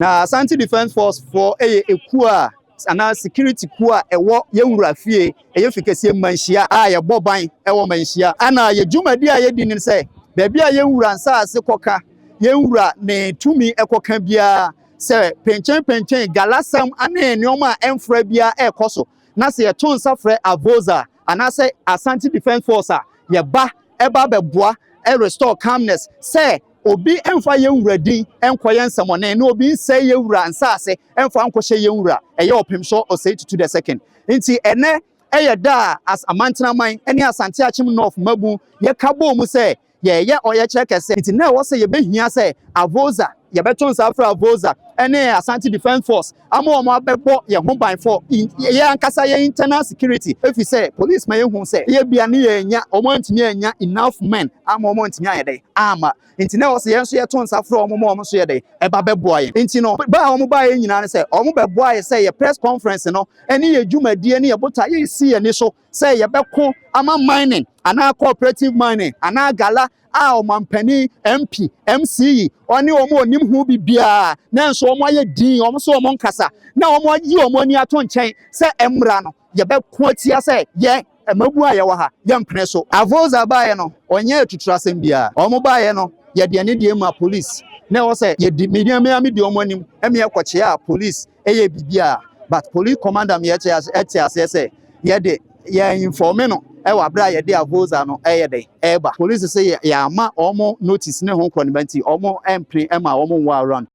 Na Asante Defence Force foɔ yɛ ekuo a anaa security kuo a ɛwɔ yɛn wura fie, ɛyɛ fi kɛseɛ Manhyia a yɛbɔ ban ɛwɔ Manhyia. Ana yɛ dwumadi a yɛdi ne sɛ baabi a yɛn wura nsaase kɔka, yɛn wura ne tumi ɛkɔka biara, sɛ pɛnkyɛn galasɛm ane nneɛma a ɛmfra biara ɛrekɔ so, na sɛ yɛto nsa frɛ Avosa anaasɛ Asante Defence Force a, yɛba ɛba bɛboa ɛrestore calmness, sɛ obi mfa yɛn wura din nkɔyɛ nsɛmɔne na obi nsɛe yɛn wura nsaase mfa nkɔhyɛ yɛn wura, ɛyɛ Ɔpemsɔ Osei Tutu the Second. Nti ɛnɛ ɛyɛ da a as amantenaman ne Asante Akyem North mabu yɛka bɔɔ mu sɛ yɛyɛ ɔyɛkyerɛ kɛse. Nti na ɛwɔ sɛ yɛbɛhia sɛ Avosa, yɛbɛto nsa afrɛ Avosa ne Asante Defence Force ama wɔn abɛbɔ yɛn ho ban for yɛn ankasa yɛn internal security, efi sɛ police ma yɛn hu sɛ yɛ bia ne yɛn nya, wɔn antumi anya enough men ama wɔn antumi ayɛ dɛ ama. Nti na ɛwɔ sɛ yɛn nso yɛto nsa frɛ wɔn ma wɔn nso yɛ dɛ ɛba bɛboa yɛn. Nti no ba a wɔn baa yɛn nyinaa no sɛ wɔn bɛboa yɛ sɛ yɛ press conference no ɛne yɛ dwumadie ne yɛ bota yɛsi yɛn ni so sɛ yɛbɛko ama mining anaa cooperative mining anaa gala a ɔmampanin, MP, MCE ɔne wɔn a onim ho bibiara na nso wɔn ayɛ din, wɔn nso wɔn nkasa na wɔn ayi wɔn ani ato nkyɛn sɛ mmra no, yɛbɛko atia sɛ yɛ mmabu a yɛwɔ ha yɛmpene so. Avosa baeɛ no, ɔnyɛ atutu asɛm biara. Wɔn baeɛ no, yɛde ani deɛ ma police na ɛwɔ sɛ yɛdi media mmea mi di wɔn anim ɛmi ɛkɔkyea a police ɛyɛ biribiara, but police commander mi ɛte aseɛ sɛ yɛde yɛn inform no ɛwɔ abere a yɛde Avosa no ɛyɛ dɛ ɛɛba. Police sɛ yɛ yɛama wɔn notice ne ho nkɔ ne ba, nti wɔn ɛmpene ɛma wɔn nwɔ around.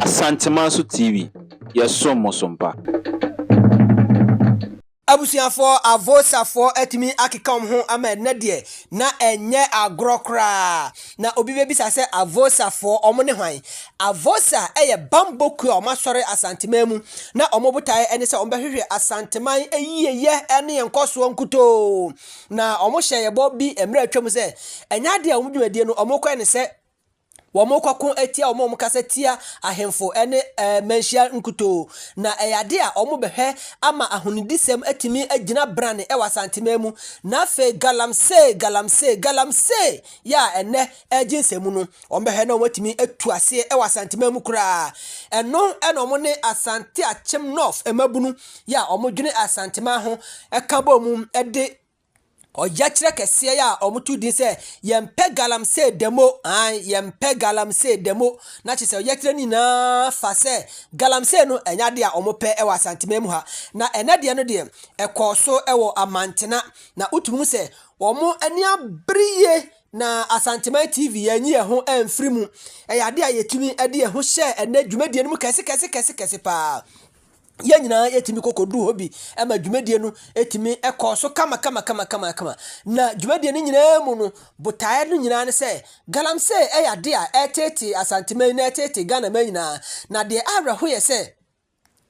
Asantemanso TV, yɛsom mo so mpa. Abusuafoɔ, Avosafoɔ atumi akeka wɔn ho ama ɛnɛ deɛ na ɛnyɛ agorɔ koraa. Na obi bɛbisa sɛ Avosafoɔ wɔn ne hwan? Avosa yɛ bambɔ kuo a wɔn asɔre Asanteman mu, na wɔn botaeɛ ne sɛ wɔn bɛhwehwɛ Asanteman yieyɛ ne yɛn nkɔsoɔ nkutoo. Na wɔn hyɛ yɛbɔ bi mmerɛ atwam sɛ ɛnyɛ adeɛ a wɔn dwumadie no wɔn kɔɛ ne sɛ wɔn kɔko atia wɔn a wɔn kasa tia ahemfo ne manhyia nkutoo, na ɛyɛ ade a wɔn bɛhwɛ ama ahonidisɛm atumi agyina brane wɔ Asanteman mu. Na afei galamsey, galamsey, galamsey yɛ a ɛnɛ ɛregye nsɛmu no, wɔn bɛhwɛ na wɔn atumi atu aseɛ wɔ Asanteman mu koraa. Ɛno ɛna wɔn ne Asante Akyem North mmabunu yɛ a wɔn dwene Asanteman ho ɛka bɔ mu ɛde ɔyɛkyerɛ kɛseɛ yi a wɔto din sɛ "Yɛmpɛ galamsey demo". An yɛmpɛ galamsey demo na kyerɛ sɛ ɔyɛkyerɛ no nyinaa fa sɛ galamsey no ɛnyɛ adeɛ a wɔpɛ wɔ Asanteman mu ha. Na ɛnɛ deɛ no deɛ ɛkɔɔ so wɔ Amantena, na wotumi sɛ wɔn ani abere yie. Na Asanteman TV yɛnyi yɛn ho amfiri mu, ɛyɛ adeɛ a yɛtumi de yɛn ho hyɛ ɛnɛ dwumadie no mu kɛse kɛse kɛse kɛse paa. Yɛn nyinaa yɛtumi kɔkɔduru hɔ bi ma dwumadie no tumi kɔɔ so kama kama kama kama kama. Na dwumadie no nyinaa mu no, botaeɛ no nyinaa ne sɛ galamsey ɛyɛ ade a ɛtetee Asanteman na ɛtetee Ghana man nyinaa. Na deɛ awerɛho yɛ sɛ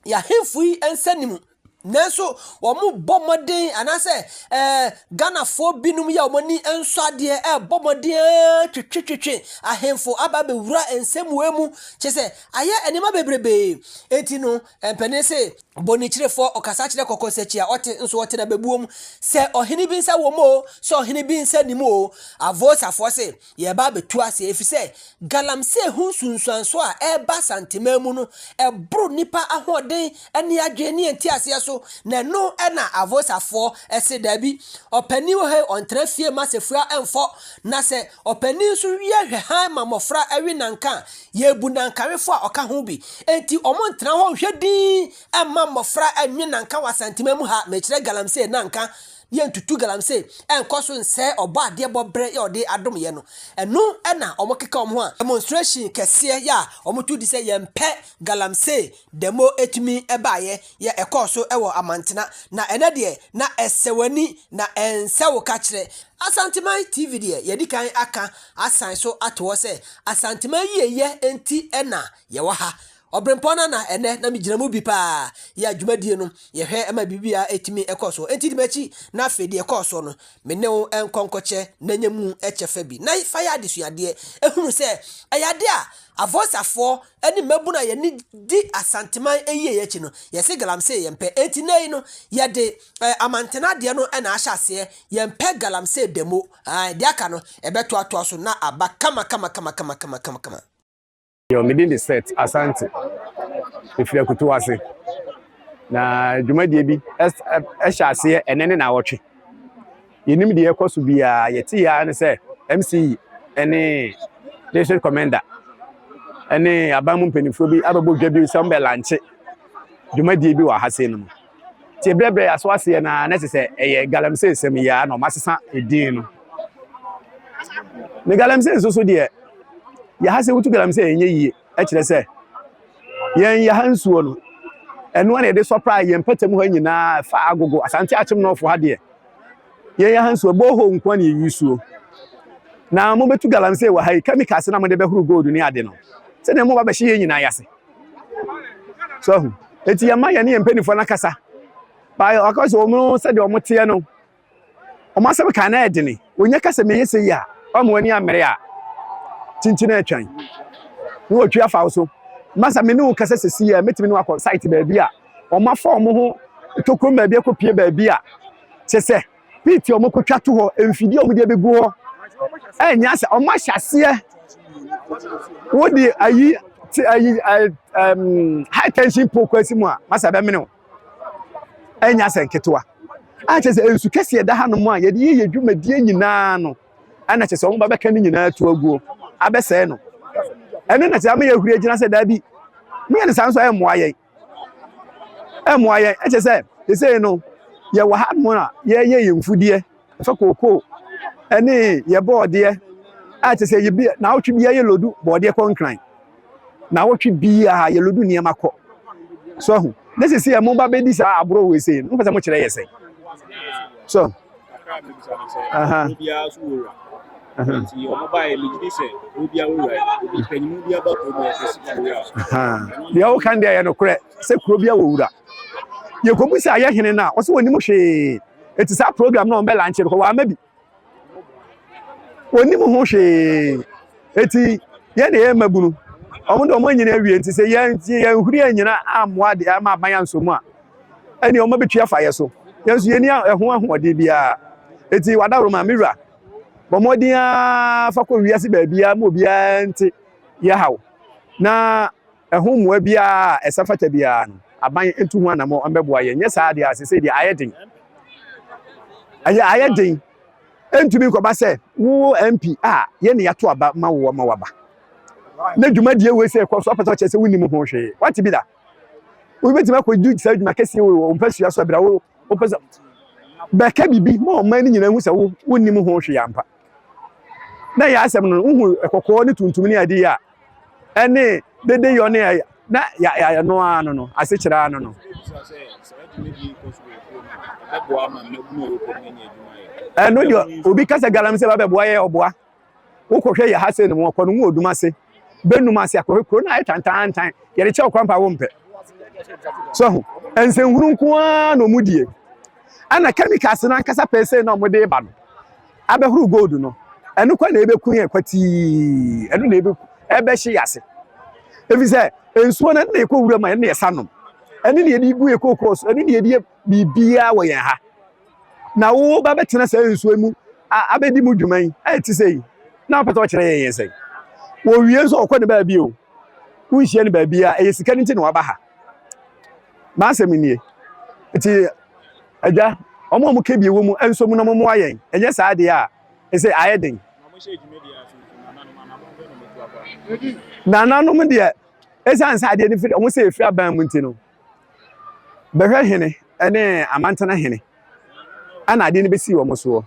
yɛahemfo yi nsa nim, nanso wɔn bɔ mmɔden anaasɛ Ghanafoɔ binom yɛ wɔn ani nsɔ adeɛ ɛrebɔ mmɔden twetwetwetwe ahemfo aba abɛwura nsɛmwee mu, kyerɛ sɛ ayɛ nneɛma bebrebee. Eti no mpanin sɛ bɔnekyerefoɔ ɔkasa kyerɛ kɔkɔ sɛkyi a ɔte nso ɔte na bɛbuom sɛ ɔhene bi nsa wɔ mu o, sɛ ɔhene bi nsa nim o. Avosafoɔ sɛ yɛba abɛtu ase, ɛfiri sɛ galamsey ho nsunsuanso a ɛreba Santeman mu no ɛboro nipa ahoɔden ne adwene ne yɛn aseɛ so. Na ɛno ɛna Avosafoɔ ɛse daabi, ɔpanin wɔ ha, ɔntena fie ma sɛfua ɛmfɔ, na sɛ ɔpanin nso wie hwɛ han ma mmɔfra ɛwe nanka a, yɛbu nankawefo a ɔka ho bi. Enti ɔmo ntena hɔ nhwɛ din ɛma mmɔfra ɛnwe nanka wɔ Asanteman mu ha. Mekyerɛ galamsey nanka, yɛntutu galamsey ɛnkɔ so nsɛe ɔbɔ adeɛ bɔ berɛ yɛ ɔde adom yɛ no. Ɛno ɛna ɔmo keka ɔmo ho a demonstration kɛseɛ yɛ a ɔmo to di sɛ "Yɛmpɛ galamsey demo" etumi ɛbaayɛ yɛ ɛkɔɔ so ɛwɔ Amantena. Na ɛnɛ deɛ na ɛsɛ w'ani na ɛnsɛ wo ka kyerɛ. Asanteman TV deɛ, yɛdi kan aka asan so ato hɔ sɛ Asanteman yieyɛ nti ɛna yɛwɔ ha. Ɔbrɛmpɔn no na ɛnɛ na megyina mu bi paa yɛ adwumadie no, yɛhwɛ ma biribiara ɛtumi ɛkɔ so. Enti di m'akyi na afei deɛ ɛkɔɔ so no, me ne wo nkɔ nkɔkyɛ na nya mu ɛkyɛ fa bi na fa yɛ adesuadeɛ, ehunu sɛ ɛyɛ ade a Avosafoɔ ne mmabunu a yɛne di Asanteman yie akyi no, yɛse galamsey yɛmpɛ. Enti nna yi no yɛde Amantena adeɛ no na ahyɛ aseɛ, "Yɛmpɛ galamsey demo". Deɛ aka no ɛbɛtoatoa so na aba kama kama kama kama kama kama. Yo, me din de Seth Asante. Mefiri Akutu ase. Na dwumadie bi ɛhyɛ aseɛ ɛnɛ ne naawɔtwe. Yɛnim deɛ ɛkɔ so biara, yɛte yɛ ara ne sɛ MCE ne district commander ne aban mu mpanimfoɔ bi abɛbɔ dwa bi sɛ wɔbɛ launch dwumadie bi wɔ ha sei no mu. Nti ɛberɛberɛ yɛaso aseɛ no ara na ɛsɛ sɛ ɛyɛ galamsey sɛm yi ara na wɔasesa edin no. Ne galamsey nso so deɛ, yɛha sɛ wotu galamsey a ɛnyɛ yie, ɛkyerɛ sɛ yɛn yɛha nsuo no, ɛno na yɛde sɔpra yɛn mpɛtɛm hɔ nyinaa fa agogo Asante Akyem Nɔɔfo ha deɛ, yɛn yɛha nsuo borehole nko na yɛyi suo. Na mobɛtu galamsey wɔ ha yi, chemicals na mode bɛhoro gold ne ade no, sɛdeɛ moba bɛhye yɛn nyinaa yɛase. So ahu, eti yɛma yɛne yɛn mpanimfoɔ no akasa. Ba ɔka sɛ wɔn sɛdeɛ wɔn teɛ no, wɔn asɛm kan na ɛdene. Wɔnya ka sɛ meyɛ sɛ yi a, wɔn wɔn ani ammere a, kyinkyin atwan. Na wɔtwi afa wo so. Masa me ne wo kasa sɛsi yi a, mɛtumi ne wakɔ site baabi a wɔn afa wɔn ho tokurom baabi akɔpie baabi a kyɛ sɛ pit a wɔkɔtwa to hɔ, mfidie a wɔde abɛgu hɔ, ɛnyɛ asɛ wɔn ahyɛ aseɛ wode ayi ti ayi ɛɛm high tension pole kɔ asi mu a masa bɛmene wo. Ɛnyɛ asɛ nketewa. A kyerɛ sɛ nsu kɛseɛ da hanom a yɛde yɛ yɛ dwumadie nyinaa no, ɛna kyerɛ sɛ wɔn ba bɛka ne nyinaa to aguo abɛsɛe no. Ɛno na kyerɛ ama yɛahuri agyina sɛ daabi, moyɛ no saa nso ɛmmoa yɛn. Ɛmmoa yɛn. Ɛkyerɛ sɛ seesei no yɛwɔ hanom a yɛyɛ yɛn mfudeɛ, ɛfɛ kookoo ɛne yɛ bɔɔdeɛ a kyerɛ sɛ yɛbi naawɔtwe biara yɛ lodu bɔɔdeɛ kɔ Nkran. Naawɔtwe biara yɛ lodu nneɛma kɔ. So ahu. Ne sisi a mo ba bɛdi saa aborɔ wei sei no, mo pɛ sɛ mo kyerɛ yɛ sɛn? So. Aha. Deɛ woka deɛ yɛ nokorɛ sɛ kuro bi wɔ wura. Yɛkɔbu sɛ ayɛ hene no a, ɔsɛ wɔnim hwee. Ɛti saa program no a wɔbɛ lanche no kɔ wɔama bi. Wɔnim ho hwee. Eti yɛn de yɛn mmabunu, wɔn de wɔn anyini awie nti sɛ yɛn yɛn huri anyina ammoa de ama aban ansɔ mu a, ɛne wɔn bɛtwi afa yɛ so. Yɛn nso yɛnni ɛho ahoɔden biara. Eti wadaworoma me wura, bɔ mmɔden ara fa kɔ wiase baabiara ma obiara nte yɛ haw. Na ɛho mmoa biara a ɛsɛ fata biara no, aban ntu ho anammɔn mbɛboa yɛn. Nyɛ saa deɛ a, seesei deɛ ayɛ den. Ɛyɛ ayɛ den. Ɛntumi nkɔba sɛ wo MP a yɛn na yɛato aba ma wo ama waba. Na dwumadie wei sɛ ɛkɔ so apɛ sɛ ɔkyerɛ sɛ wonim ho hwee. Wate bi da? Wobɛtumi akɔdi saa adwuma kɛseɛ wei wɔ wo mpasua so abira wo wopɛ sɛ bɛka biribi ma ɔman no nyinaa hu sɛ wo wonim ho hwee ampa. Na yɛ asɛm no wohu kɔkɔɔ ne tuntum ne adeɛ a ɛne dedeyɔ ne ɛyɛ na yɛayɛ no ara no no asekyerɛ ara no no. Ɛno deɛ obi ka sɛ galamsey ba bɛboa yɛ ɔboa. Wokɔhwɛ yɛ ha sei no mu ɔkɔ no mu odum ase bɛnum ase akɔhwɛ kuro no ayɛ tantantan yɛde kyɛ ɔkwan pa wompɛ. So ho nsɛnhunu nko ara na ɔmu die. Ɛna chemicals no ankasa pɛɛ sei na ɔmode ba no. abɛhoro gold no, ɛno kwa na ɛbɛku yɛn kwatii, ɛno na ɛbɛku, ɛbɛhye yɛn ase. Ɛfiri sɛ nsuo no ɛno na yɛkɔ wura mu a ɛno na yɛsa nom, ɛno na yɛde gu yɛ kookoo so, ɛno na yɛde yɛ biribiara wɔ yɛn ha. Na wo ba bɛtena saa nsuo mu abɛdi mu dwuma yi a ɛte sɛ yi, na wopɛ sɛ ɔkyerɛ yɛn yɛn sɛn? Wɔwie nso ɔkɔ ne baabi o, wonhyia no baabi a ɛyɛ sika no nti na waba ha. M'asɛm nie. Nti Agya, wɔn a wɔka bi wɔ mu nso mu na wɔmmoa yɛn, ɛnyɛ saa deɛ a, ɛsɛ ayɛ den. Nananom deɛ, ɛsiane sɛ adeɛ no firi, wɔn sɛ ɛfiri aban mu nti no, bɛhwɛ hene ne amantana hene, ɛna adeɛ no bɛsi wɔn soɔ.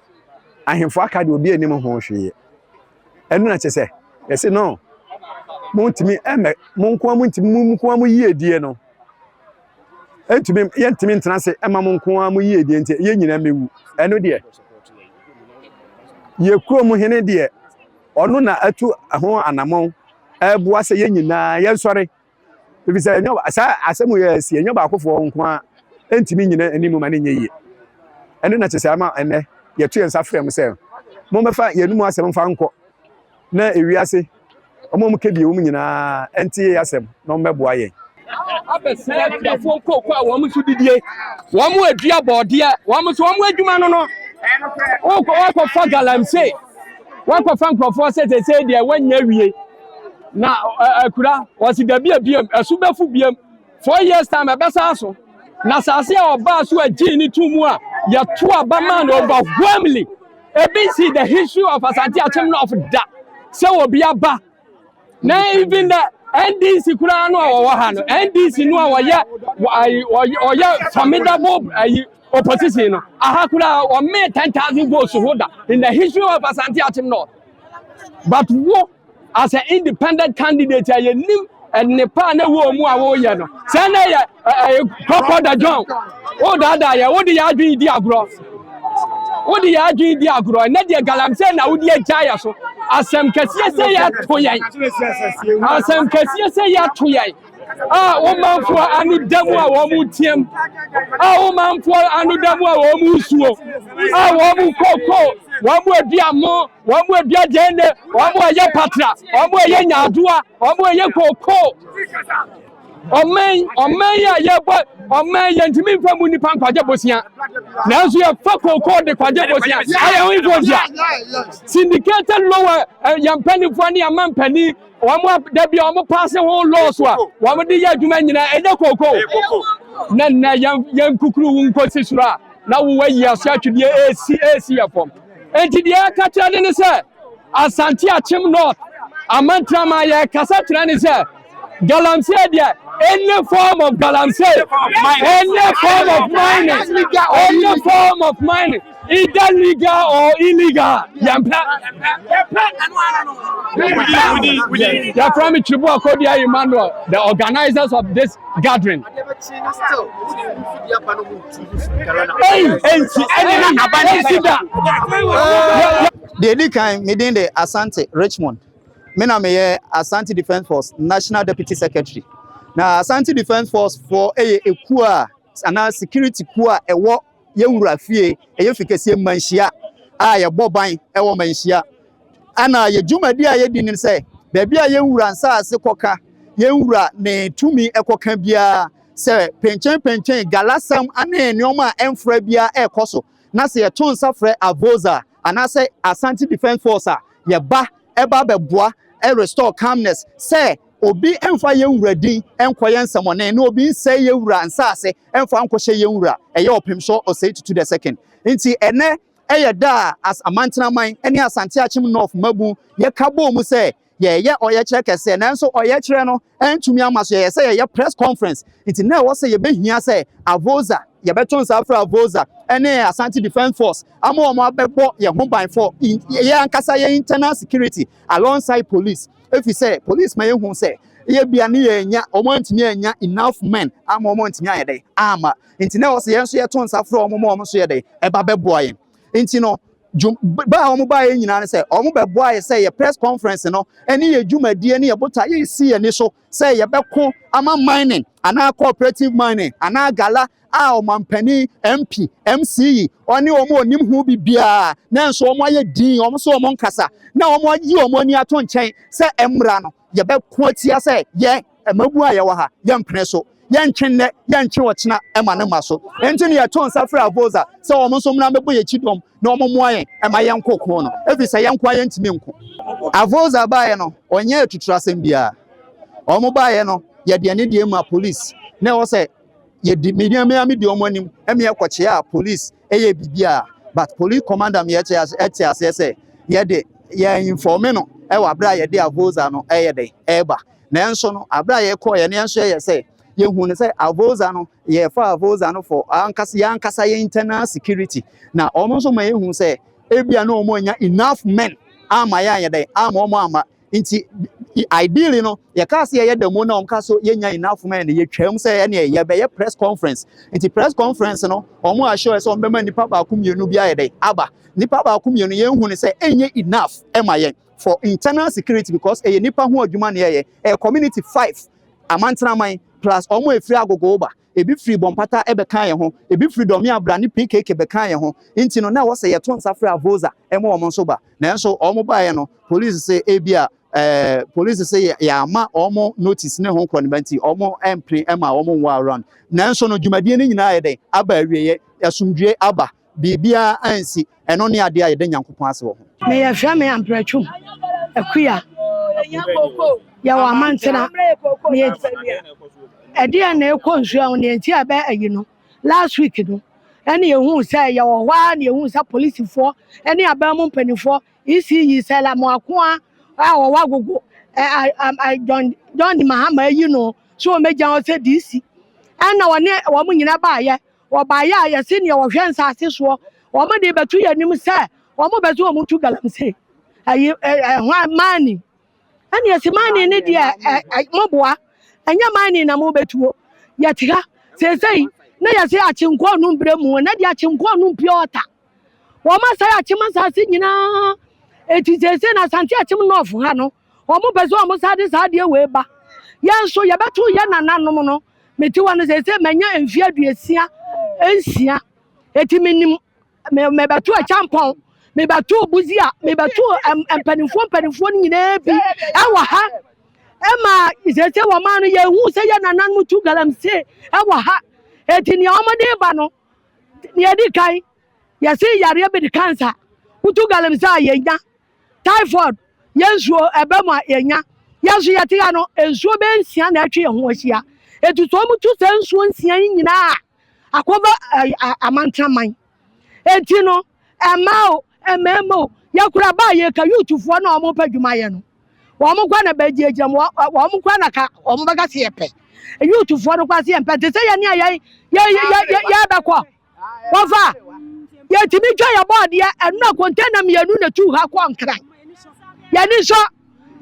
Ahemfo aka deɛ obi anim ho hwee. Ɛno na kyɛ sɛ, yɛse no, montumi ɛmɛ, mo nkoa montumi, mo nkoa mo yiedie no, Ɛntumi, yɛntumi ntena ase ɛma mo nko ara mo yiedie nti yɛn nyinaa mɛwu. Ɛno deɛ, yɛ kurom hene deɛ, ɔno na atu ho anammɔn ɛreboa sɛ yɛn nyinaa yɛnsɔre. Ɛfiri sɛ ɛnyɛ saa asɛm yɛ asi, ɛnyɛ baakofoɔ nko ara ɛntumi nyina anim ma no nyɛ yie. Ɛno na kyerɛ sɛ ama ɛnɛ yɛto yɛn nsa frɛ mo sɛ mommɛfa yɛn mu asɛm mfa nkɔ na ewiase wɔn a wɔka bi wɔ mu nyinaa nte yɛn asɛm na wɔmmɛboa yɛn. Abɛsɛe akuafoɔ nkooko a wɔn nso didie, wɔn adua bɔɔdeɛ, wɔn nso wɔn adwuma no no, wokɔ wakɔfa galamsey, wakɔfa nkurɔfoɔ sɛ sɛsɛ deɛ wɔnyɛ awie. Na akura wɔsi dabi ebiem ɛso bɛfu biem 4 years time ɛbɛsa so. Na asase a ɔbaa so agyee ne tu mu a yɛto aba maa no overwhelmingly, ebi si the history of Asante Akyem North da sɛ obi aba. Na even the NDC koraa no a wɔwɔ ha no, NDC no a wɔyɛ ayi, ɔyɛ formidable ayi opposition no, aha koraa wɔmee 10,000 votes ho da in the history of Asante Akyem North. But wo as an independent candidate a yɛnim nnepa a na ɛwɔ mu a wɔreyɛ no sɛ na yɛ ɛɛ kɔkɔ da john wo daadaa yɛ, wode yɛ adwene di agorɔ, wode yɛ adwene di agorɔ. Ɛnɛ deɛ galamsey na wode agya yɛ so. Asɛm kɛseɛ sɛ yɛato yɛn, asɛm kɛseɛ sɛ yɛato yɛn a wo manfoɔ ano da mu a wɔn mu team, a wo manfoɔ ano da mu a wɔn mu suo, a wɔn mu koko, wɔn mu adua mo, wɔn mu adua gyeene, wɔn mu ɛyɛ patra, wɔn mu ɛyɛ nyaadoa, wɔn mu ɛyɛ koko. Ɔman, ɔman yi a yɛbɔ ɔman, yɛntumi nfa mu nipa nkwagye bosia, nanso yɛfa koko de kwagye bosia. Ayɛ ho info syndicated loan. Yɛn mpanimfoɔ ne yɛn mma mpanin wɔn mu dabi a wɔn pass ho laws a wɔn de yɛ adwuma nyinaa ɛnyɛ koko. Na nnɛ yɛn kukuru wo nkosi soro a na wo ayi aso atwedeɛ esi yɛ fam. Enti deɛ ɛka kyerɛ ne sɛ Asante Akyem North amantrama yɛ kasa kyerɛ ne sɛ galamsey deɛ, any form of galamsey, any form of mining, any form of mining, either legal or illegal, yɛmpɛ. Yɛfrɛ me Tribu Akodia Emmanuel, the organizers of this gathering. Hey, enti ɛne na aba ne esi da. Deɛ edi kan, me din de Asante Richmond. Me na meyɛ Asante Defence Force National Deputy Secretary. Na Asante Defence Force foɔ yɛ ekuo a anaa security kuo a ɛwɔ yɛwura fie, ɛyɛ fi kɛseɛ Manhyia a yɛbɔ ban ɛwɔ Manhyia. Ana yɛ dwumadi a yɛdi ne sɛ baabi a yɛwura nsaase kɔka, yɛwura ne tumi ɛkɔka biara, sɛ pɛnkyɛn galasɛm ane nneɛma a ɛmfra biara ɛrekɔ so, na sɛ yɛto nsa frɛ Avosa anaasɛ Asante Defence Force a, yɛba ɛba abɛboa ɛrestore calmness, sɛ obi ɛmfa yɛn wura din ɛnkɔyɛ nsɛmɔne, na obi nsɛe yɛn wura nsaase ɛmfa nkɔhyɛ yɛn wura ɛyɛ Ɔpem Osei Tutu the Second. Nti ɛnɛ ɛyɛ da a as amantenaman ɛne Asante Akyem North mabu yɛka bɔɔ mu sɛ yɛyɛ ɔyɛkyerɛ kɛseɛ, nanso ɔyɛkyerɛ no ɛntumi ama so. Yɛyɛ sɛ yɛyɛ press conference, nti na ɛwɔ sɛ yɛbɛhia sɛ Avosa, yɛbɛto nsa afrɛ Avosa ɛne Asante Defence Force ama wɔn abɛbɔ yɛn ho ban for yɛn ankasa yɛn internal security alongside police, efi sɛ police ma yɛn hu sɛ yɛ bia ne yɛn nya wɔn ntumi anya enough men ama wɔn ntumi ayɛ dɛ ama. Nti na ɛwɔ sɛ yɛn nso yɛto nsa frɛ wɔn ma wɔn nso yɛ dɛ ɛba bɛboa yɛn. Nti no dwum ba a wɔn baa yɛn nyinaa ne sɛ wɔn bɛboa yɛ sɛ yɛ press conference no ɛne yɛ dwumadie ne yɛ bota yɛsi yɛn ni so sɛ yɛbɛko ama mining anaa cooperative mining anaa gala a ɔmampanin, MP, MCE ɔne wɔn a onim ho bibiara, na nso wɔn ayɛ din, wɔn nso wɔn nkasa na wɔn ayi wɔn ani ato nkyɛn sɛ mmra no, yɛbɛko atia sɛ yɛn mmabu a yɛwɔ ha, yɛmpene so, yɛntwe nnɛ, yɛntwe ɔkyena ɛma ne ma so. Nti ne yɛto nsa frɛ Avosa sɛ wɔn nso mmra mbɛbɔ yɛn akyi dɔm na wɔn mmoa yɛn ɛma yɛn nko ko no, efi sɛ yɛn nko a yɛntumi nko. Avosa baeɛ no, ɔnyɛ atutu asɛm biara. Wɔn baeɛ no, yɛde ani deɛ ma police na ɛwɔ sɛ yɛdi media mmea mi di wɔn anim ɛmi ɛkɔkyea a police ɛyɛ biribi a, but police commander mi ɛte ase ɛte aseɛ sɛ yɛde yɛn inform no ɛwɔ abere a yɛde Avosa no ɛyɛ dɛ ɛɛba. Nanso no abere a yɛkɔ yɛn nso yɛ sɛ yɛhu no sɛ Avosa no, yɛfa Avosa no for ankasa yɛn ankasa yɛn internal security, na wɔn nso ma yɛhu sɛ ebia na wɔn anya enough men ama yɛn ayɛ dɛ ama wɔn ama. Nti ideally no, yɛka sɛ yɛyɛ demo na wɔn ka so yɛnya enough men no, yɛtwam sɛ ɛne yɛbɛyɛ press conference. Nti press conference no, wɔn assure sɛ wɔn bɛma nipa baako mmienu bi ayɛ dɛ aba. Nipa baako mmienu, yɛn hu no sɛ ɛnyɛ enough ɛma yɛn for internal security, because ɛyɛ nipa ho adwuma na yɛyɛ. Ɛyɛ community five amantenaman plus wɔn efiri Agogo ba, ebi firi Bɔnpata ɛbɛka yɛn ho, ebi firi Dɔmi Abra ne PKK bɛka yɛn ho. Nti no na ɛwɔ sɛ yɛto nsa frɛ Avosa ɛma wɔn nso ba. Nanso wɔn baeɛ no, police sɛ ebi a police sɛ yɛama wɔn notice ne ho nkorɔ ne ba, nti wɔn ɛmpere ɛma wɔn nwɔ around. Nanso no dwumadie no nyinaa yɛ dɛ aba awieɛ, asomdwie aba, biribiara ansi. Ɛno ne adeɛ a yɛda Nyankopɔn ase wɔ ho. Meyɛ fia me Amprɛtwum Akuya. Yɛwɔ amantena. Ɛdeɛ na ɛkɔ nsuo ho deɛ nti a ɛbɛ ayi no last week no ɛne yɛhuu sɛ yɛwɔ hɔ a na yɛhuu sɛ polisifoɔ ɛne aban mu mpanimfoɔ ECE sɛ Lamoakoa a wɔwɔ Agogo ɛ John John Mahama ayi no so wɔn bɛgya hɔ sɛ DC ɛna wɔne wɔn nyinaa baayɛ wɔbaayɛ a yɛsi nea wɔhwɛ nsaase soɔ wɔn de bɛto yɛn anim sɛ wɔn bɛ so wɔn tu galamsey ɛyi ɛ ɛ hwan mining ɛna yɛsi mining ne deɛ ɛ ɛ moboa ɛnyɛ mining na mo bɛtuo. Yɛte ha seesei na yɛsi akyenkɔɔ no mbrɛ mu na deɛ akyenkɔɔ no pure water wɔn asɛe akyem asase nyinaa eti seesei na Asante Akyem North ha no wɔn pɛ sɛ wɔn sa de saa adeɛ wei ba. Yɛn nso yɛbɛto yɛ nananom no. Mete hɔ no seesei manya mfeɛ 56 eti menim me mebɛto Akyampɔn, mebɛto Buzia, mebɛto mpanimfoɔ mpanimfoɔ no nyinaa bi ɛwɔ ha ɛma seesei wɔn ano yɛhu sɛ yɛ nananom tu galamsey ɛwɔ ha. Eti nea wɔn de ba no, nea edi kan, yɛsi yareɛ bi de cancer. Wotu galamsey a, yɛnya typhoid. Yɛn nsuo ɛbɛ mu a yɛnya. Yɛn nso yɛte ha no, nsuo bɛyɛ 6 na atwe yɛn ho ahyia. Etu sɛ wɔn tu sɛ nsuo 6 yi nyinaa akɔba ɛ amantraman. Eti no mmaa o, mmarima o, yɛkura baa yɛka youthfoɔ na wɔn pɛ adwuma yɛ no, wɔn kɔ na bɛgyinagyina mu. Wɔn kɔ na ka wɔn bɛka se yɛpɛ youthfoɔ no kɔ ase yɛmpɛ te sɛ yɛne a yɛn yɛ yɛ yɛ yɛbɛkɔ wɔfa yɛtumi twa yɛ bɔɔdeɛ ɛno container 2 na tu ha kɔ Nkran. Yɛni nso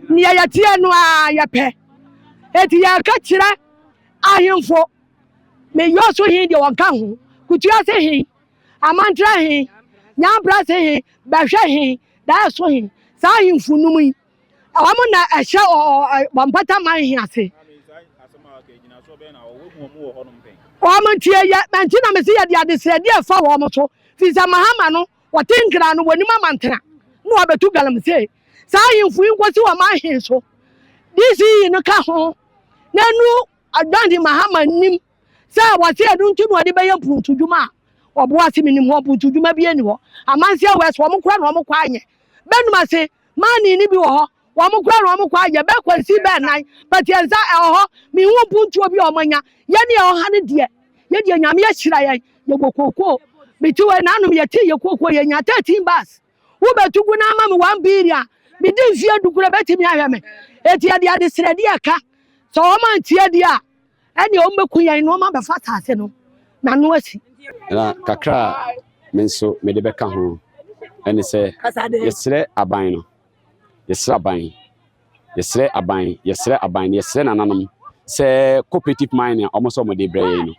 nea yɛteɛ no a yɛpɛ. Eti yɛka kyerɛ ahemfo meyɔ so hin deɛ wɔnka ho kutua se hin amantra hin nyampra se hin bɛhwɛ hin daa so hin saa ahemfo num yi wɔn na ɛhyɛ ɔ ɔ man hin ase. Wɔn ntie yɛ mɛnti na mesi yɛde adesrɛdeɛ ɛfa wɔn so fi sɛ Mahama no wɔte Nkran no wɔnim amantena na wɔabɛtu galamsey. Saa ahemfo yi nkɔsi wɔn ahen so. DCE no ka ho na nu Adwante Mahama nim sɛ wɔse ɛno nti na wɔde bɛyɛ mpuntudwuma a ɔboa ase. Menim hɔ mpuntudwuma bi ani hɔ. Amanseɛ West wɔn kora na wɔn kɔ anyɛ bɛnum ase maani ni bi wɔ hɔ wɔn kora na wɔn kɔ anyɛ bɛɛ kwansi bɛɛ nan pɛtiɛnsa ɛwɔ hɔ. Mihu mpuntuo bi a wɔn anya. Yɛne ɛwɔ ha no deɛ yɛdeɛ Nyame ahyira yɛn. Yɛbɔ kookoo meti wɔ nanom yɛte yɛ kookoo yɛnya 13 bags. Wobɛtu gu no ama me 1 billion, medi mfeɛ 10 kora bɛtumi ahwɛ me. Eti yɛde adesrɛdeɛ ka sɛ wɔn antie deɛ a ɛne wɔn bɛku yɛn na wɔn abɛfa asase no na no asi. Na kakra a me nso mede bɛka ho ɛne sɛ yɛsrɛ aban no, yɛsrɛ aban, yɛsrɛ aban, yɛsrɛ aban na yɛsrɛ nananom sɛ cooperative mining a ɔmo sɛ ɔmo de brɛ yɛn no,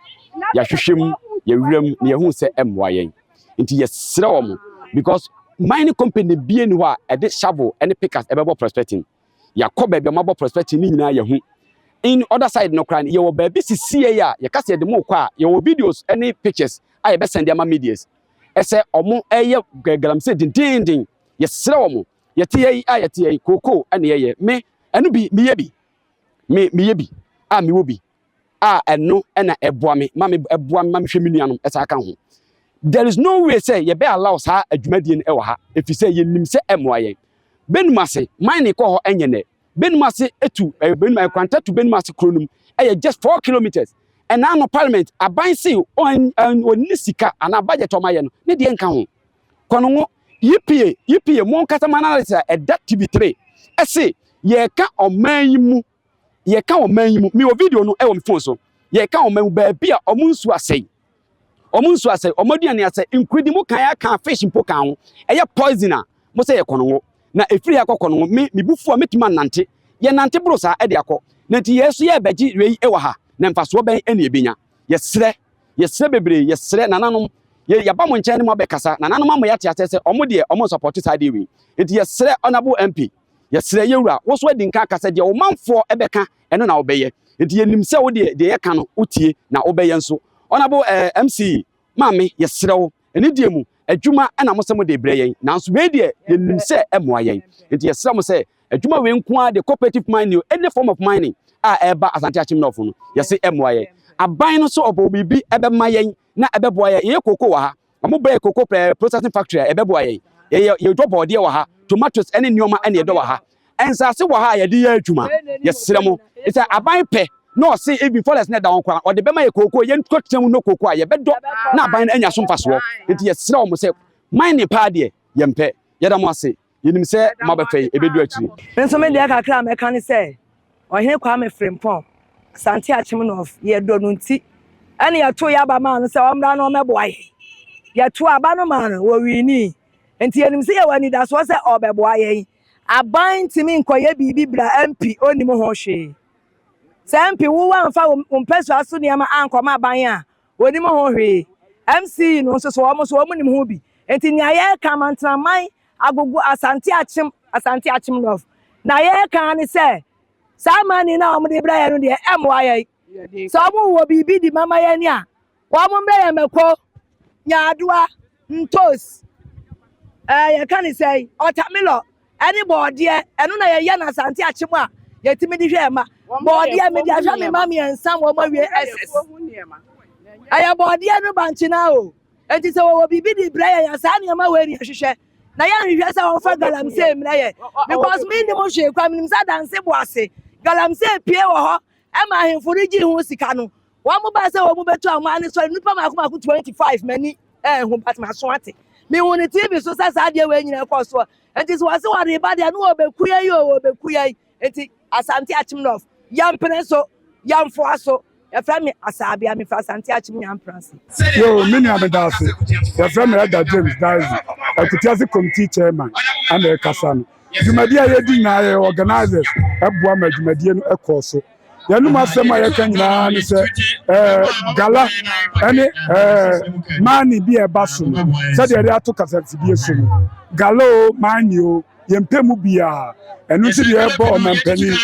yɛahwehwɛ mu, yɛwura mu na yɛhu sɛ ɛmmoa yɛn. Nti yɛsrɛ wɔn because mining company bie ni hɔ a ɛde shovel ɛne pickaxe ɛbɛbɔ prospecting. Yɛakɔ baabi a ɔmo abɔ prospecting ne nyinaa yɛhu. In other side no koraa no, yɛwɔ baabi sisie yi a yɛka sɛ yɛde mo kɔ a yɛwɔ videos ne pictures a yɛbɛsɛn de ama medias ɛsɛ ɔmo ɛyɛ galamsey dendenden. Yɛsrɛ wɔn. Yɛte yɛ yi a yɛte yɛ yi kookoo ɛna yɛyɛ me ɛno bi meyɛ bi me meyɛ bi a mewɔ bi a ɛno ɛna ɛboa me ma me ɛboa me ma mehwɛ me nuanom ɛsa aka ho. There is no way sɛ yɛbɛ allow saa adwumadie no ɛwɔ ha ɛfiri sɛ yɛnim sɛ ɛmmoa yɛn. Bɛnum ase mine kɔ hɔ ɛnyɛ nɛ Bɛnum ase etu ɛyɛ Bɛnum Ɛkwanta tu Bɛnum ase kuro no mu ɛyɛ just 4 kilometres. Ɛna ano parliament aban se ɔn ɔn ɔnni sika anaa budget ɔma yɛ no ne deɛ nka ho kɔnɔngo EPA EPA mo nkasa ma analysis a ɛda TV3 ɛse yɛka ɔman yi mu, yɛka ɔman yi mu. Mi wɔ video no ɛwɔ mi phone so. Yɛka ɔman mu baabi a ɔmo nsuo asɛe, ɔmo nsuo asɛe, ɔmo aduane asɛe, nkuridi mu kan aka fish mpo kan ho ɛyɛ poison a mo sɛ yɛ kɔnɔngo na efiri akɔ kɔnɔngo. Mi mi bufu a metumi anante yɛnante boro saa ɛde akɔ na nti yɛn nso yɛbɛgye wei ɛwɔ ha na mfasoɔ bɛn ɛna ebenya? Yɛsrɛ, yɛsrɛ bebree, yɛsrɛ nananom. Yɛ yɛba mo nkyɛn ne mo abɛkasa. Nananom ama yɛate asɛ sɛ ɔmo deɛ ɔmo support saa deɛ wei. Nti yɛsrɛ honourable MP, yɛsrɛ yɛwura wo so adi nka akasa deɛ ɔmanfoɔ ɛbɛka ɛno na wobɛyɛ. Nti yɛnim sɛ wo deɛ deɛ yɛka no wotie na wobɛyɛ nso. Honourable MC maame, yɛsrɛ wo ɛne deɛ mu adwuma ɛna mo sɛ mo de brɛ yɛn nanso wei deɛ yɛnim sɛ ɛmmoa yɛn. Nti yɛsrɛ mo sɛ adwuma wei nko ara de cooperative mining o, any form of mining a ɛreba Asante Akyem North no, yɛse ɛmmoa yɛn. Aban no so ɔbɔ biribi ɛbɛma yɛn na ɛbɛboa yɛn. Yɛyɛ koko wɔ ha, ɔmo bɛyɛ koko processing factory a ɛbɛboa yɛn. Yɛyɛ yɛdɔ bɔɔdeɛ wɔ ha, tomatoes ɛne nneɛma ɛne yɛdɔ wɔ ha. Nsase wɔ ha a yɛde yɛ adwuma. Yɛsrɛ mo sɛ aban pɛ na ɔse even forest no ɛda hɔ koraa ɔde bɛma yɛ kookoo yɛnkɔ tena mu nnɔ kookoo a yɛbɛdɔ na aban no anya so mfasoɔ. Nti yɛsrɛ wɔn sɛ mining paa deɛ yɛmpɛ. Yɛda mo ase. Yɛnim sɛ moabɛfɛ yi ɛbɛdu akyiri. Me nso me deɛ kakra a mɛka ne sɛ Ɔhene Kwame Frimpong, Asante Akyem North, yɛdɔ no nti ɛne yɛtoo yɛn aba maa no sɛ ɔmmra na ɔmmɛboa yɛn. Yɛtoo aba no maa no, wɔwinii. Nti yɛnim sɛ yɛwɔ anidasoɔ sɛ ɔrebɛboa yɛn. Aban ntumi nkɔyɛ biribi bra MP ɔnnim ho hwee. Sɛ MP wo woamfa wo mpasua so nneɛma ankɔma aban a, wɔnnim ho hwee. MC no nso so wɔn nso wɔn nim ho bi. Nti nea yɛreka Amantenaman, Agogo, Asante Akyem, Asante Akyem North, na yɛreka ara ne sɛ saa money no a wɔde brɛ yɛn no deɛ ɛmmoa yɛn. Sɛ wɔn wɔ biribi de mama yɛn a, Wɔn mmrɛ yɛn mako, nyaadoa, ntos, ɛɛ yɛka ne sɛn, ɔtamilɔ, ɛne bɔɔdeɛ. Ɛno na yɛyɛ no Asante Akyem a yɛtumi de hwɛ yɛn mma. Bɔɔdeɛ, mede ahwɛ me mma mmiɛnsa ma wɔawie SS. Ɛyɛ bɔɔdeɛ no bankye no ara o. Enti sɛ wɔwɔ biribi de brɛ yɛn a, saa nneɛma wei na yɛhwehwɛ. Na yɛnhwehwɛ sɛ wɔmfa galamsey mmrɛ yɛn because mennim hwee koraa, menim sɛ Adanse Boase galamsey pue wɔ hɔ ma ahemfo no gyee ho sika no. Wɔn baa sɛ wɔn bɛtu aman no sɔre nnipa mako mako 25 m'ani ɛnhu but m'aso ate. Mehu no TV so sɛ saa adeɛ wei nyinaa kɔ soɔ. Nti sɛ wɔse wɔde ba deɛ no wɔbɛku yɛn o wɔbɛku yɛn. Nti Asante Akyem North yɛmpene so yɛmfoa so. Yɛfrɛ me Asaabea mefiri Asante Akyem Nyamprase. Yoo me nua meda ase. Yɛfrɛ me Elder James Daisy, Akutiase Committee Chairman ɛna ɛkasa no. Dwumadi a yɛdi nyinaa yɛyɛ organisers ɛboa ma dwumadie no ɛkɔɔ so. Yɛnom asɛm a yɛka nyinaa ne sɛ ɛɛ gala ɛne ɛɛ maani bi a ɛba so no sɛdeɛ yɛde ato kasafidie so no gala o maani o yɛmpɛ mu biara ɛno nti deɛ yɛbɔ ɔmampanin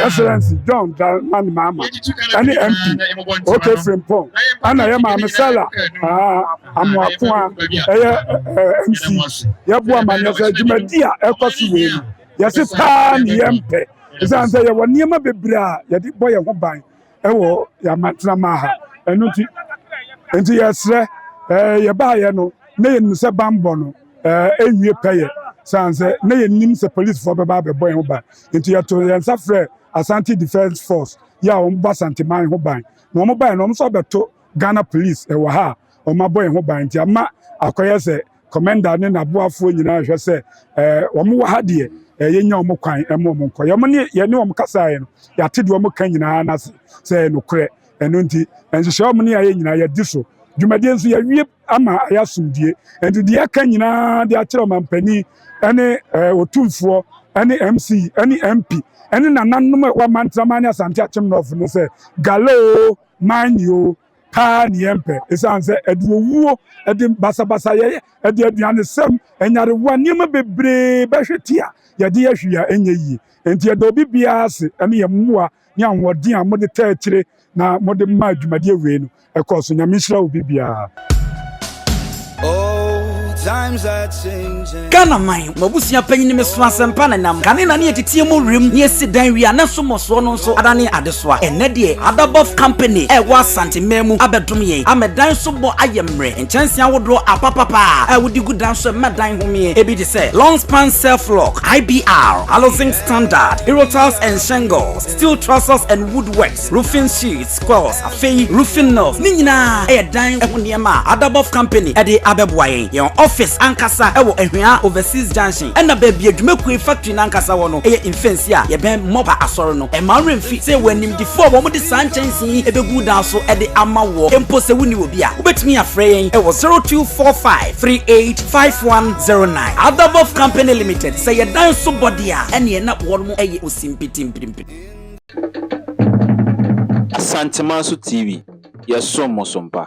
Excellency John Dramani Mahama ɛne MP OK Frimpong ɛna yɛ maame Stella Amoako a ɛyɛ MC yɛbɔ amanneɛ sɛ dwumadi a ɛkɔ so wei no yɛse paa ne yɛmpɛ Esiane sɛ yɛwɔ nneɛma bebree a yɛde bɔ yɛn ho ban wɔ yɛn amantenam ha, ɛno nti, nti yɛsrɛ, ɛɛ yɛbaayɛ no, na yɛnim sɛ banbɔ no ɛɛ ɛnwie pɛyɛ, sane sɛ na yɛnim sɛ polisifoɔ bɛba abɛbɔ yɛn ho ban, nti yɛto yɛn nsa frɛ Asante Defence Force yɛ a wɔn bɔ Asanteman ho ban, na wɔn baeɛ no wɔn nso abɛto Ghana Police ɛwɔ ha a wɔn abɔ yɛn ho ban, nti ama akɔyɛ sɛ Kɔmɛnda ne n'aboafoɔ nyinaa hwɛ sɛ ɛɛ wɔn wɔ ha deɛ ɛɛ yɛnya wɔn kwan ɛma wɔn nkɔ. Yɛn ne yɛne wɔn kasaeɛ no, yɛate deɛ wɔn ka nyinaa no ase sɛ ɛyɛ nokorɛ. Ɛno nti, nhyehyɛe wɔn ne ayɛ nyinaa yɛadi so. Dwumadie nso yɛawie ama ayɛ asomdwie. Nti deɛ yɛka nyinaa de akyerɛ ɔmampanin ɛne ɛɛ otumfoɔ ɛne MC ɛne MP ɛne nananom a ɛwɔ Amantraman ne Asante Akyem North no sɛ gala oo, mine oo, paa ne yɛmpɛ esiane sɛ ɛde owuo, ɛde basabasayɛ, ɛde aduanesɛm, nyarewa, nneɛma bebree bɛhwete a yɛde yɛ hwee a ɛnyɛ yie. Enti yɛda obi biara ase ne yɛn mmoa ne ahoɔden a mode taa akyire na mode maa dwumadie wei no ɛkɔɔ so. Nyame nhyira obi biara. Ghana man, m'abusua panyin me so asɛmpa na nam. Kane na ne yɛteteɛ mu werem ne yɛsi dan wie a na so mmɔsoɔ no nso adane adesoa. Ɛnnɛ deɛ Adabɔf Company a ɛwɔ Asante man mu abɛdom yɛn ama dan so bɔ ayɛ mmerɛ. Nkyɛnsee ahodoɔ apapapa a wode gu dan so ɛma dan homeɛ. Ebi te sɛ Long Span Self Lock, IBR, Alozinc Standard, Aerotiles and Shingles, Steel Trusses and Woodworks, Roofing Sheets, Squirrels, afei roofing nails, ne nyinaa yɛ dan ho nneɛma a Adabɔf Company de abɛboa yɛn. Yɛn office ankasa wɔ Ahwea Overseas Junction, ɛna baabi a dwumakuo factory no ankasa wɔ no yɛ Mfɛnsi a yɛbɛn Mopa Asɔre no. Ɛmma wo werɛ mfi sɛ yɛwɔ animdefoɔ a wɔde saa nkyɛnsee yi bɛgu wo dan so de ama woɔ. Mpo sɛ wonni obi a, wobɛtumi afrɛ yɛn wɔ 0245 385109. Adabɔf Company Limited, sɛ yɛ dan so bɔ deɛ a, ɛneɛ na wɔn yɛ osimpitimpirimpiri. Asantemanso TV, yɛsom mo so mpa.